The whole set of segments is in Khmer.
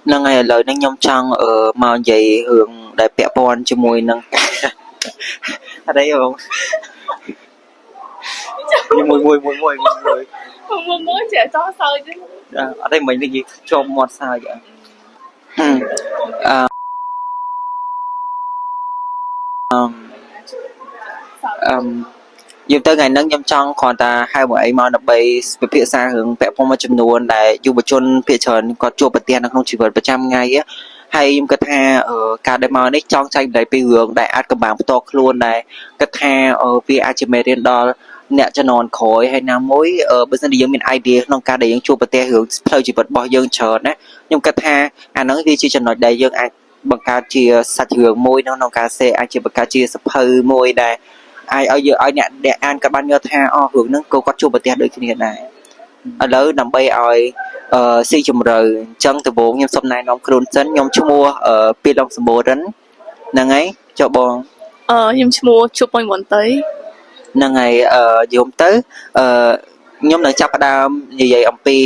ហ្នឹងហើយឥឡូវហ្នឹងខ្ញុំចង់មកនិយាយរឿងដែលពាក់ព័ន្ធជាមួយនឹងអត់អីបងមួយមួយមួយមួយមួយមួយ មួយមួយចេះចង់សើចទេ អត់ទេមិញនិយាយជាប់មាត់សើចអឺអឺអឺយល់ទៅថ្ងៃហ្នឹងខ្ញុំចង់គ្រាន់តែហៅមកអីមកដើម្បីពិភាក្សារឿងពាក់ព័ន្ធមួយចំនួនដែលយុវជនភាគច្រើនគាត់ជួបប្រទះនៅក្នុងជីវិតប្រចាំថ្ងៃហើយខ្ញុំគិតថាការដែលមកនេះចង់ចែករំលែកពីរឿងដែលអាចកំបាំងផ្ទាល់ខ្លួនដែលគិតថាវាអាចជាមេរៀនដល់អ្នកជំនាន់ក្រោយហើយណាមួយបើសិនជាយើងមាន idea ក្នុងការដែលយើងជួបប្រទះរឿងផ្លូវជីវិតរបស់យើងច្រើនណាខ្ញុំគិតថាអាហ្នឹងវាជាចំណុចដែលយើងអាចបង្កើតជាសាច់រឿងមួយនៅក្នុងការសេអាចជាបង្កើតជាសភៅមួយដែលអាចឲ្យយើងឲ្យអ្នកអ្នកអានក៏បានយល់ថាអូរឿងហ្នឹងក៏គាត់ជួបប្រទះដូចគ្នាដែរឥឡូវដើម្បីឲ្យអឺស៊ីជម្រៅអញ្ចឹងដំបូងខ្ញុំសូមណែនាំខ្លួនសិនខ្ញុំឈ្មោះពីឡុងសម្បូរិនហ្នឹងហើយចុះបង ខ្ញុំឈ្មោះជួបប៉ុញវន្តី ហ្នឹងហើយអឺយមទៅអឺខ្ញុំនឹងចាប់ផ្ដើមនិយាយអំពី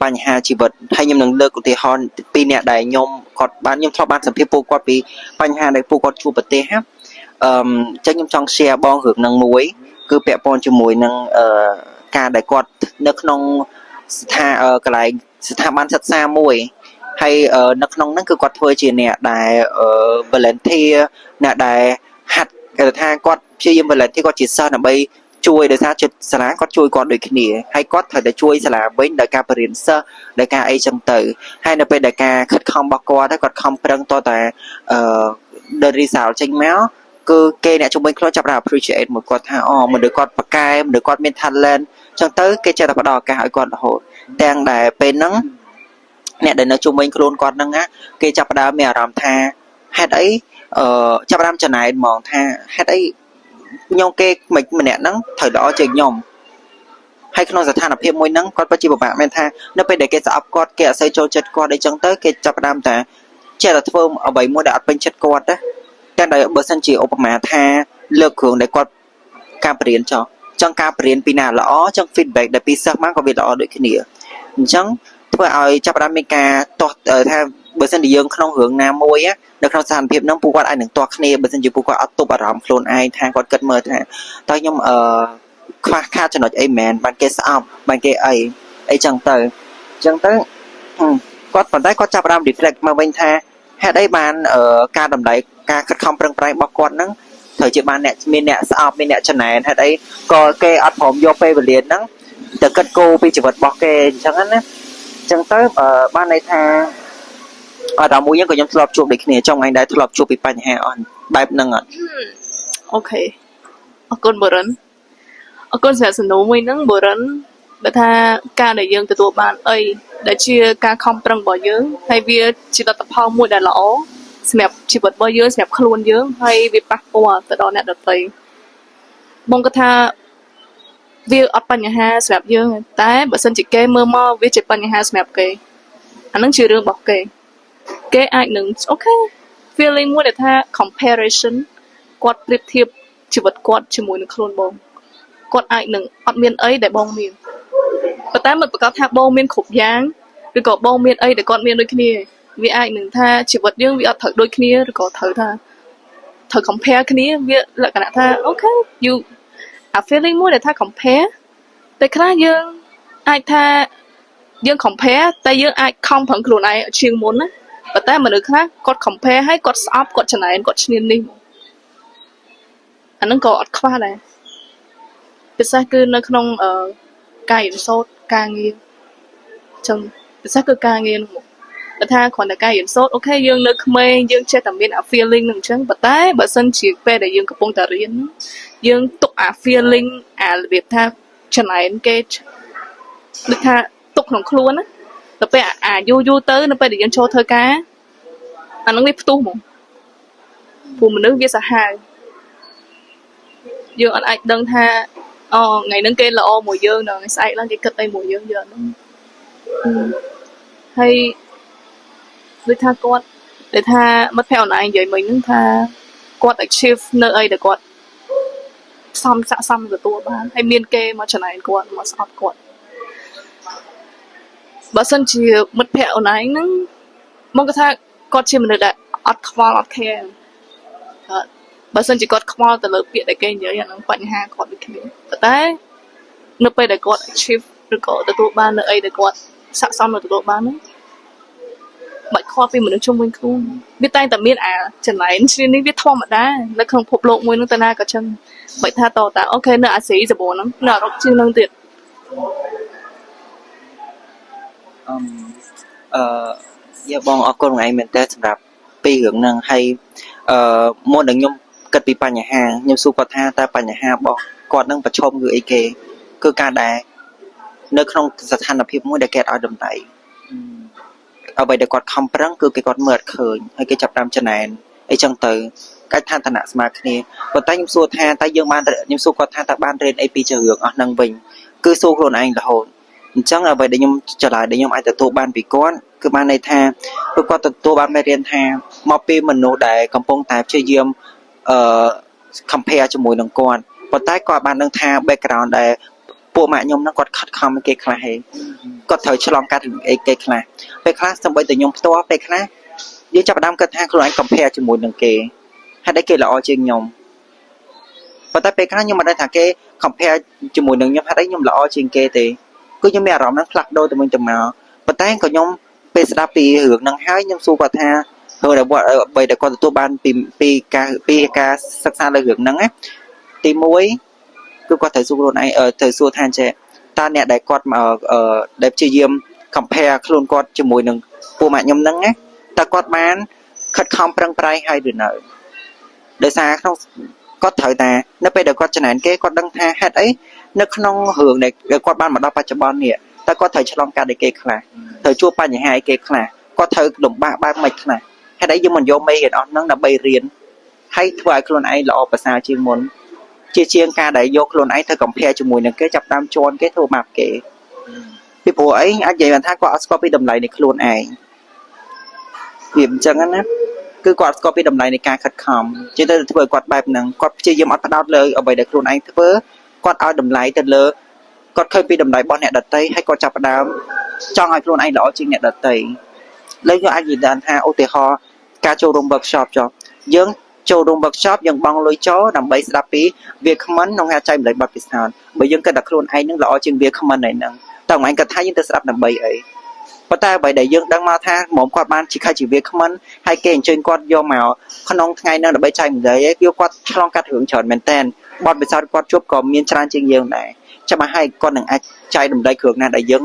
បញ្ហាជីវិតហើយខ្ញុំនឹងលើកឧទាហរណ៍ពីអ្នកដែលខ្ញុំគាត់បានខ្ញុំធ្លាប់បានសម្ភាសពួកគាត់ពីបញ្ហាដែលពួកគាត់ជួបប្រទះណាអឺអញ្ចឹងខ្ញុំចង់ share បងរឿងហ្នឹងមួយគឺពាក់ព័ន្ធជាមួយនឹងអឺការដែលគាត់នៅក្នុងស្ថាកន្លែងស្ថាប័នសិក្សាមួយហើយនៅក្នុងហ្នឹងគឺគាត់ធ្វើជាអ្នកដែល volunteer អ្នកដែលហាត់គេថាគាត់ព្យាយាម volunteer គាត់ជាសិស្សដើម្បីជួយដោយសារចិត្តសាលាគាត់ជួយគាត់ដូចគ្នាហើយគាត់ត្រូវតែជួយសាលាវិញដោយការបរៀនសិស្សដោយការអីចឹងទៅហើយនៅពេលដែលការខិតខំរបស់គាត់គាត់ខំប្រឹងតតែអឺ the result ចេញមកគឺគេអ្នកជំនាញខ្លួនចាប់ដល់ appreciate មួយគាត់ថាអូមនុស្សគាត់ប្រកែមនុស្សគាត់មាន talent ចឹងទៅគេចេះតែផ្ដល់ឱកាសឲ្យគាត់រហូតទាំងដែលពេលហ្នឹងអ្នកដែលនៅជុំវិញខ្លួនគាត់ហ្នឹងណាគេចាប់ផ្ដើមមានអារម្មណ៍ថាហេតុអីអឺចាប់ផ្ដើមចំណែនហ្មងថាហេតុអីខ្ញុំគេមិនម្នាក់ហ្នឹងត្រូវល្អជាងខ្ញុំហើយក្នុងស្ថានភាពមួយហ្នឹងគាត់ពិតជាពិបាកមែនថានៅពេលដែលគេស្អប់គាត់គេអត់សូវចូលចិត្តគាត់អីចឹងទៅគេចាប់ផ្ដើមតែចេះតែធ្វើអ្វីមួយដែលអត់ពេញចិត្តគាត់ណាតែដែលបើសិនជាឧបមាថាលើកគ្រឿងដែលគាត់ការបរៀនចោះចង់ការបរៀនពីណាល្អចង់ feedback ដែលពីសិស្សមកក៏វាល្អដូចគ្នាអញ្ចឹងធ្វើឲ្យចាប់ផ្ដើមមានការទាស់ថាបើសិនជាយើងក្នុងរឿងណាមួយនៅក្នុងស្ថានភាពហ្នឹងពួកគាត់អាចនឹងទាស់គ្នាបើសិនជាពួកគាត់អត់ទប់អារម្មណ៍ខ្លួនឯងថាគាត់គិតមើលថាតើខ្ញុំអឺខ្វះខាតចំណុចអីមែនបានគេស្អប់បានគេអីអីចឹងទៅអញ្ចឹងទៅគាត់ប៉ុន្តែគាត់ចាប់ផ្ដើម reflect មកវិញថាហេតុអីបានការតម្លៃការខិតខំប្រឹងប្រែងរបស់គាត់ហ្នឹងត្រូវជាបានអ្នកមានអ្នកស្អប់មានអ្នកចំណែនហេតុអីក៏គេអត់ព្រមយកពេលវេលាហ្នឹងទៅគិតគូរពីជីវិតរបស់គេអញ្ចឹងណាអញ្ចឹងទៅបានន័យថាអត់ដល់មួយហ្នឹងក៏ខ្ញុំធ្លាប់ជួបដូចគ្នាចង់ឯងដែរធ្លាប់ជួបពីបញ្ហាអស់បែបហ្នឹងអត់ Okay អរគុណបរិនអរគុណសម្រាប់សំណួរមួយហ្នឹងបរិនបើថាការដែលយើងទទួលបានអីដែលជាការខំប្រឹងរបស់យើងហើយវាជាលទ្ធផលមួយដែលល្អសម្រាប់ជីវិតរបស់យើងសម្រាប់ខ្លួនយើងហើយវាប៉ះពាល់ទៅដល់អ្នកដទៃបងគាត់ថាវាអត់បញ្ហាសម្រាប់យើងតែបើសិនជាគេមើលមកវាជាបញ្ហាសម្រាប់គេអាហ្នឹងជារឿងរបស់គេគេអាចនឹង okay feeling មួយដែលថា comparison គាត់ប្រៀបធៀបជីវិតគាត់ជាមួយនឹងខ្លួនបងគាត់អាចនឹងអត់មានអីដែលបងមានប៉ុន្តែមិនប្រកាសថាបងមានគ្រប់យ៉ាងឬក៏បងមានអីដែលគាត់មានដូចគ្នាវាអាចនឹងថាជីវិតយើងវាអត់ត្រូវដូចគ្នាឬក៏ត្រូវថាត្រូវ compare គ្នាវាលក្ខណៈថា okay you អា feeling មួយដែលថា compare តែខ្លះយើងអាចថាយើង compare តែយើងអាចខំប្រឹងខ្លួនឯងជាងមុនណាប៉ុន្តែមនុស្សខ្លះគាត់ compare ហើយគាត់ស្អប់គាត់ចំណែនគាត់ឈ្នានីសអាហ្នឹងក៏អត់ខ្វះដែរពិសេសគឺនៅក្នុងអឺការរៀនសូត្រការងារចឹងពិសេសគឺការងារហ្នឹងមកបើថាគ្រាន់តែការរៀនសូត្រ okay យើងនៅក្មេងយើងចេះតែមានអា feeling ហ្នឹងអញ្ចឹងប៉ុន្តែបើសិនជាពេលដែលយើងកំពុងតែរៀនយើងទុកអា feeling អារបៀបថាចំណែនគេដូចថាទុកក្នុងខ្លួនណាទៅពេលអាយូរយូរទៅនៅពេលដែលយើងចូលធ្វើការអាហ្នឹងវាផ្ទុះហ្មងព្រោះមនុស្សវាសាហាវយើងអត់អាចដឹងថាអូថ្ងៃហ្នឹងគេល្អមួយយើងដល់ថ្ងៃស្អែកឡើងគេគិតអីមួយយើងយើងអត់ដឹងហើយដូចថាគាត់ដូចថាមិត្តភក្តិអូនឯងនិយាយមិញហ្នឹងថាគាត់ achieve នៅអីដែលគាត់សំស័កសមទទួលបានហើយមានគេមកចំណែនគាត់មកស្អប់គាត់បើសិនជាមិត្តភក្តិអូនឯងហ្នឹង មកគាត់ថាគាត់ជាមនុស្សដែលអត់ខ្វល់អត់ care អឺបើសិនជាគាត់ខ្វល់ទៅលើពាក្យដែលគេនិយាយអាហ្នឹងបញ្ហាគាត់ដូចគ្នាប៉ុន្តែនៅពេលដែលគាត់ achieve ឬក៏ទទួលបាននៅអីដែលគាត់ស័ក្តិសមនឹងទទួលបានហ្នឹងបាច់ខ្វល់ពីមនុស្សជុំវិញខ្លួនវាតែងតែមានអាចំណែនឈ្នានេះវាធម្មតានៅក្នុងភពលោកមួយហ្នឹងទៅណាក៏ចឹងបាច់ថាតតា okay នៅអាស៊ីសម្បូរហ្នឹងនៅអឺរ៉ុបជាងហ្នឹងទៀត អឹមអឺយាបងអរគុណថ្ងៃមែនតើសម្រាប់ពីរឿងហ្នឹងហើយអឺមុននឹងខ្ញុំគិតពីបញ្ហាខ្ញុំសួរគាត់ថាតើបញ្ហារបស់គាត់នឹងប្រឈមគឺអីគេគឺការដែលនៅក្នុងស្ថានភាពមួយដែលគេអត់ឲ្យតម្លៃអ្វីដែលគាត់ខំប្រឹងគឺគេគាត់មើលអត់ឃើញហើយគេចាប់ផ្ដើមចំណែនអីចឹងទៅកាច់ឋានៈស្មើគ្នាប៉ុន្តែខ្ញុំសួរថាតើយើងបានខ្ញុំសួរគាត់ថាតើបានរៀនអីពីរឿងអស់ហ្នឹងវិញគឺសួរខ្លួនឯងរហូតអញ្ចឹងអ្វីដែលខ្ញុំចម្លើយដែលខ្ញុំអាចទទួលបានពីគាត់គឺបានន័យថាគឺគាត់ទទួលបានមេរៀនថាមកពីមនុស្សដែលកំពុងតែព្យាយាមអឺ compare ជាមួយនឹងគាត់ប៉ុន្តែគាត់បានដឹងថា background ដែលពួកម៉ាក់ខ្ញុំហ្នឹងគាត់ខិតខំឲ្យគេខ្លះហេគាត់ត្រូវឆ្លងកាត់រឿងអីគេខ្លះពេលខ្លះសូម្បីតែខ្ញុំផ្ទាល់ពេលខ្លះយើងចាប់ផ្ដើមគិតថាខ្លួនឯង compare ជាមួយនឹងគេហេតុអីគេល្អជាងខ្ញុំប៉ុន្តែពេលខ្លះខ្ញុំមិនដឹងថាគេ compare ជាមួយនឹងខ្ញុំហេតុអីខ្ញុំល្អជាងគេទេគឺខ្ញុំមានអារម្មណ៍ហ្នឹងផ្លាស់ប្ដូរទៅវិញទៅមកប៉ុន្តែក៏ខ្ញុំពេលស្ដាប់ពីរឿងហ្នឹងហើយខ្ញុំសួរគាត់ថារឿងដែលគាត់អ្វីដែលគាត់ទទួលបានពីការសិក្សាលើរឿងហ្នឹងណាទី1គឺគាត់ត្រូវសួរខ្លួនឯងត្រូវសួរថាចេះតើអ្នកដែលគាត់មកដែលព្យាយាម compare ខ្លួនគាត់ជាមួយនឹងពួកម៉ាក់ខ្ញុំហ្នឹងណាតើគាត់បានខិតខំប្រឹងប្រែងហើយឬនៅដោយសារក្នុងគាត់ត្រូវតានៅពេលដែលគាត់ចំណែនគេគាត់ដឹងថាហេតុអីនៅក្នុងរឿងដែលគាត់បានមកដល់បច្ចុប្បន្ននេះតើគាត់ត្រូវឆ្លងកាត់អីគេខ្លះត្រូវជួបបញ្ហាអីគេខ្លះគាត់ត្រូវលំបាកបែបម៉េចខ្លះហេតុអីយើងមិនយកមេរៀនអស់ហ្នឹងដើម្បីរៀនហើយធ្វើឲ្យខ្លួនឯងល្អប្រសើរជាងមុនជាជាងការដែលយកខ្លួនឯងទៅ compare ជាមួយនឹងគេចាប់តាមជន់គេធ្វើបាបគេពីព្រោះអីអាចនិយាយបានថាគាត់អត់ស្គាល់ពីតម្លៃនៃខ្លួនឯងវាអញ្ចឹងណាគឺគាត់ស្គាល់ពីតម្លៃនៃការខិតខំជាទៅធ្វើឲ្យគាត់បែបហ្នឹងគាត់ព្យាយាមអត់ផ្ដោតលើអ្វីដែលខ្លួនឯងធ្វើគាត់ឲ្យតម្លៃទៅលើគាត់ឃើញពីតម្លៃរបស់អ្នកដទៃហើយគាត់ចាប់ផ្ដើមចង់ឲ្យខ្លួនឯងល្អជាងអ្នកដទៃលើយើងអាចនិយាយថាឧទាហរណ៍ការចូលរួម workshop ចុះយើងចូលរួម workshop យើងបង់លុយចូលដើម្បីស្ដាប់ពីវាគ្មិនក្នុងការចែករំលែកបទពិសោធន៍បើយើងគិតថាខ្លួនឯងនឹងល្អជាងវាគ្មិនឯហ្នឹងតើឯងគិតថាយើងទៅស្ដាប់ដើម្បីអីប៉ុន្តែអ្វីដែលយើងដឹងមកថាហ្មងគាត់បានជាខជាវាគ្មិនហើយគេអញ្ជើញគាត់យកមកក្នុងថ្ងៃហ្នឹងដើម្បីចែករំលែកឯងវាគាត់ឆ្លងកាត់រឿងច្រើនមែនតើបទពិសោធន៍គាត់ជួបក៏មានច្រើនជាងយើងដែរចាំឲ្យគាត់នឹងអាចចែករំលែកគ្រឿងណាដែលយើង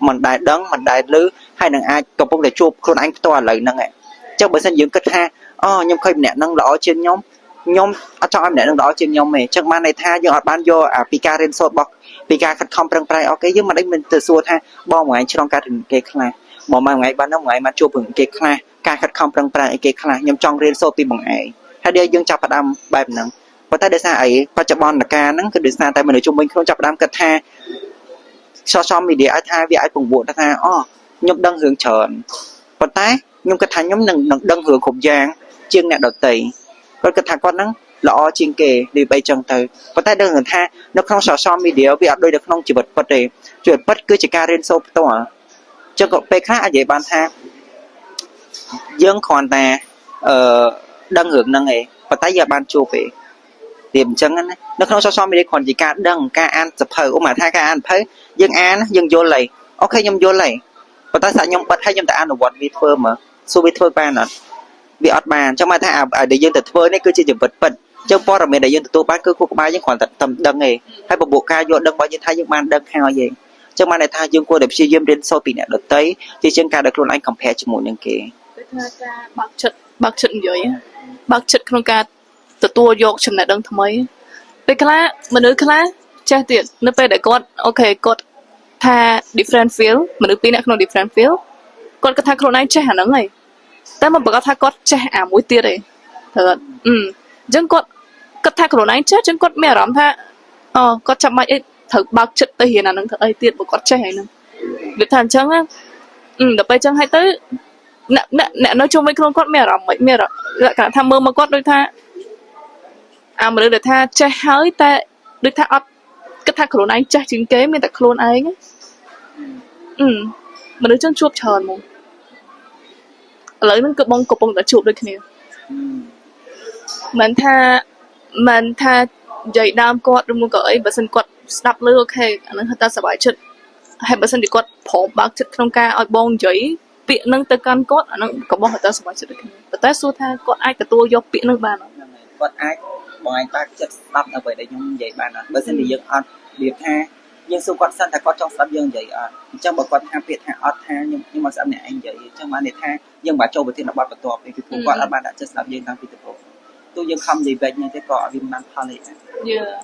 មិនដែលដឹងមិនដែលឮហើយនឹងអាចកំពុងតែជួបខ្លួនឯងផ្ទាល់ឥឡូវហ្នឹងឯងចឹងបើសិនយើងគិតថាអូខ្ញុំឃើញម្នាក់ហ្នឹងល្អជាងខ្ញុំខ្ញុំអត់ចង់ឲ្យម្នាក់ហ្នឹងល្អជាងខ្ញុំទេចឹងបានន័យថាយើងអត់បានយកអាពីការរៀនសូត្ររបស់ពីការខិតខំប្រឹងប្រែង okay យើងមិនដឹងមិនទៅសួរថាបងមួយថ្ងៃឆ្លងកាត់រឿងគេខ្លះបងមួយថ្ងៃបានហ្នឹងមួយថ្ងៃមកជួបរឿងគេខ្លះការខិតខំប្រឹងប្រែងអីគេខ្លះខ្ញុំចង់រៀនសូត្រពីបងឯងហើយដែលយើងចាប់ផ្ដើមបែបហ្នឹងប៉ុន្តែដោយសារអីបច្ចុប្បន្នកាលហ្នឹងគឺដោយសារតែមនុស្សជុំវិញខ្លួនចាប់ផ្ដើមគិតថា social media អាចថាវាអាចពង្វក់ថាអូខ្ញុំដឹងរឿងច្រើនប៉ុន្តែខ្ញុំគិតថាខ្ញុំនឹងនឹងដឹងរឿងគ្រប់យ៉ាងជាងអ្នកដទៃគាត់គិតថាគាត់ហ្នឹងល្អជាងគេដូចបីចឹងទៅប៉ុន្តែដឹងថានៅក្នុង social media វាអត់ដូចនៅក្នុងជីវិតពិតទេជីវិតពិតគឺជាការរៀនសូត្រផ្ទាល់ចឹងក៏ពេលខ្លះអាចនិយាយបានថាយើងគ្រាន់តែអឺដឹងរឿងហ្នឹងឯងប៉ុន្តែយើងអត់បានជួបទេវាអញ្ចឹងណានៅក្នុង social media គ្រាន់ជាការដឹងការអានសភៅឧបមាថាការអានសភៅយើងអានយើងយល់ហើយ okay ខ្ញុំយល់ហើយប៉ុន្តែសាក់ខ្ញុំបិទឲ្យខ្ញុំទៅអនុវត្តវាធ្វើមើលសួរវាធ្វើបានអត់វាអត់បានអញ្ចឹងមកថាអាដែលយើងទៅធ្វើនេះគឺជាជីវិតពិតអញ្ចឹងព័ត៌មានដែលយើងទទួលបានគឺខួរក្បាលយើងគ្រាន់តែតែដឹងឯងហើយបបុកការយល់ដឹងរបស់យើងថាយើងបានដឹងហើយឯងអញ្ចឹងបានន័យថាយើងគួរតែព្យាយាមរៀនសូត្រពីអ្នកដទៃជាជាងការដែលខ្លួនឯង compare ជាមួយនឹងគេ គឺថាការបើកចិត្តបើកចិត្តនិយាយបើកចិត្តក្នុងការទទួលយកចំណេះដឹងថ្មីពេលខ្លះមនុស្សខ្លះចេះទៀតនៅពេលដែលគាត់ okay គាត់ថា different field មនុស្សពីរនាក់ក្នុង different field គាត់គិតថាខ្លួនឯងចេះអាហ្នឹងហើយតែមិនប្រកាសថាគាត់ចេះអាមួយទៀតទេត្រូវអត់អឺអញ្ចឹងគាត់គិតថាខ្លួនឯងចេះអញ្ចឹងគាត់មានអារម្មណ៍ថាអូគាត់ចាំបាច់អីត្រូវបើកចិត្តទៅរៀនអាហ្នឹងធ្វើអីទៀតបើគាត់ចេះហើយហ្នឹងវាថាអញ្ចឹងណាអឺដល់ពេលអញ្ចឹងហើយទៅអ្នកអ្នកអ្នកនៅជុំវិញខ្លួនគាត់មានអារម្មណ៍មិនមានអារម្មណ៍លក្ខណៈថាមើលមកគាត់ដូចថាអាមនុស្សដែលថាចេះហើយតែដូចថាអត់គិតថាខ្លួនឯងចេះជាងគេមានតែខ្លួនឯងអឺមនុស្សចឹងជួបច្រើនហ្មង ឥឡូវហ្នឹងគឺបងកំពុងតែជួបដូចគ្នាមិនថានិយាយដើមគាត់ឬមួយក៏អីបើសិនគាត់ស្ដាប់ឮ okay អាហ្នឹងហៅថាសប្បាយចិត្តហើយបើសិនជាគាត់ព្រមបើកចិត្តក្នុងការឲ្យបងនិយាយពាក្យហ្នឹងទៅកាន់គាត់អាហ្នឹងក៏បងហៅថាសប្បាយចិត្តដូចគ្នាប៉ុន្តែសួរថាគាត់អាចទទួលយកពាក្យហ្នឹងបានអត់ ហ្នឹងហើយគាត់អាចបងឯងបើកចិត្តស្ដាប់អ្វីដែលខ្ញុំនិយាយបានអត់បើសិនជាយើងអត់របៀបថាយើងសួរគាត់សិនថាគាត់ចង់ស្ដាប់យើងនិយាយអត់អញ្ចឹងបើគាត់ថាពាក្យថាអត់ថាខ្ញុំអត់ស្ដាប់អ្នកឯងនិយាយអញ្ចឹងបានន័យថាយើងបាច់ចូលប្រធានបទបន្ទាប់ទេពីព្រោះគាត់អត់បានដាក់ចិត្តស្ដាប់យើងតាំងពីដំបូងទោះយើងខំនិយាយវែកហ្នឹងទេក៏អត់វាមិនបានផលទេដែរ Yeah.